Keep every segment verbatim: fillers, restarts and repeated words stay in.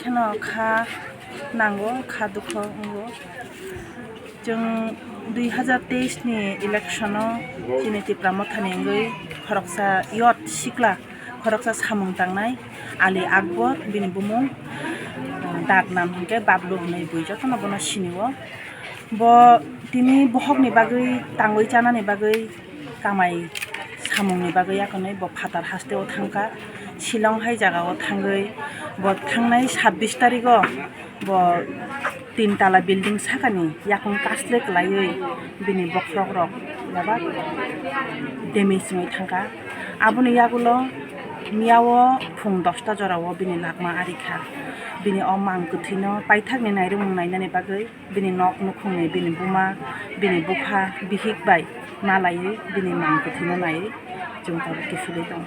Kheno kha nango, kha dukho wngo. Chwng dui hazar teis ni election o chini Tipra Motha ni wngwi khoroksa youth sikla, khoroksa samung tangnai Ali Akbar, bini bumung, uh, dak nam hinkhe Bablu hwnwi bui jotono bono sinio. Bo tini bohokni bagwi tangwi chanani bagwi kamai samungni bagwi yakonwi bo phatar hasteo thangkha. Shillong hai jagao thangwi bo thangnai sabbish tarigo bo tin tala building sakani yakung kasle kwlaiwi bini bokhorok rok bebak damage wngwi thangkha. Aboni yagulo miyao phung dosta jorao bini lakma arikha. Bini o mang kwthwino paithakni nairwkmung nainani bagwi bini nok nukhungni, bini buma, bini bupha, bihik bai malaiwi bini mang kwthwino naiwi chwng tabuk kiphilwi tongo.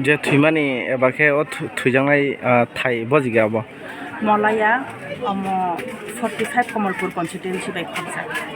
Je thwimani eba khe o thu-, thwijaknai, ah, thai bojiga abo? Molaya, omo forty five Kamalpur constituency bai khorjak.